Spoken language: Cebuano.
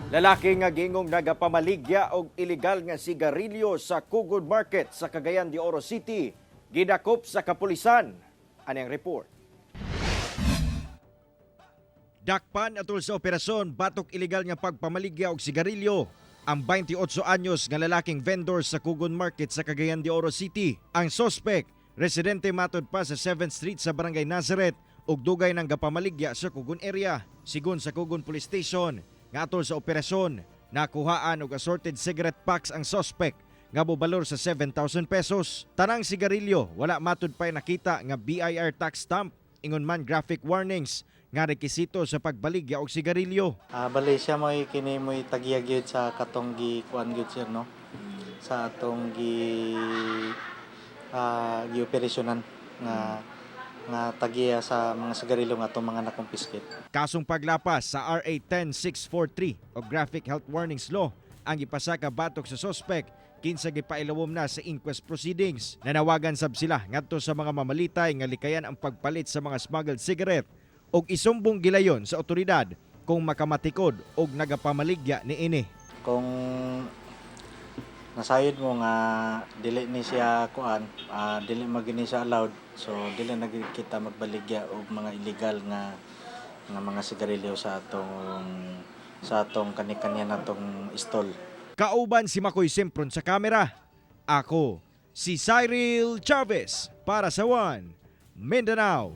Lalaki nga gingong nagapamaligya og illegal nga sigarilyo sa Kugon Market sa Cagayan de Oro City gidakop sa kapulisan. Ani ang report. Dakpan atol sa operasyon batok ilegal nga pagpamaligya og sigarilyo ang 28 anyos nga lalaking vendor sa Kugon Market sa Cagayan de Oro City. Ang suspect, residente matod pa sa 7th Street sa Barangay Nazareth ug dugay nang gapamaligya sa Kugon area. Sigon sa Kugon Police Station, nga atol sa operasyon, nakuhaan og assorted cigarette packs ang suspect nga mobalor sa 7,000 pesos. Tanang sigarilyo wala matud pa'y nakita nga BIR tax stamp, ingon man graphic warnings nga rekisito sa pagbaligya og sigarilyo. Bali siya mo'y kini mo'y tagiya gyud sa katong gi kuan gyud, sir, no, sa atong gi operasyonan nga tagiya sa mga sigarilyo nga atong mga nakumpiskit. Kasong paglapas sa RA 10643 o Graphic Health Warnings Law ang gipasaka batok sa suspect, kinsa gipailawom na sa inquest proceedings. Nanawagan sab sila ngadto sa mga mamalitay nga likayan ang pagpalit sa mga smuggled cigarette og isumbong gilayon sa otoridad kung makamatikod og nagapamaligya niini. Kung nasayod mo nga dili ni siya kuan, dili magini siya allowed, so dili na gyud kita magbaligya og mga illegal nga mga sigarilyo sa atong kani-kanya natong stall. Kauban si Makoy Sempron sa kamera. Ako, si Cyril Chavez para sa One Mindanao.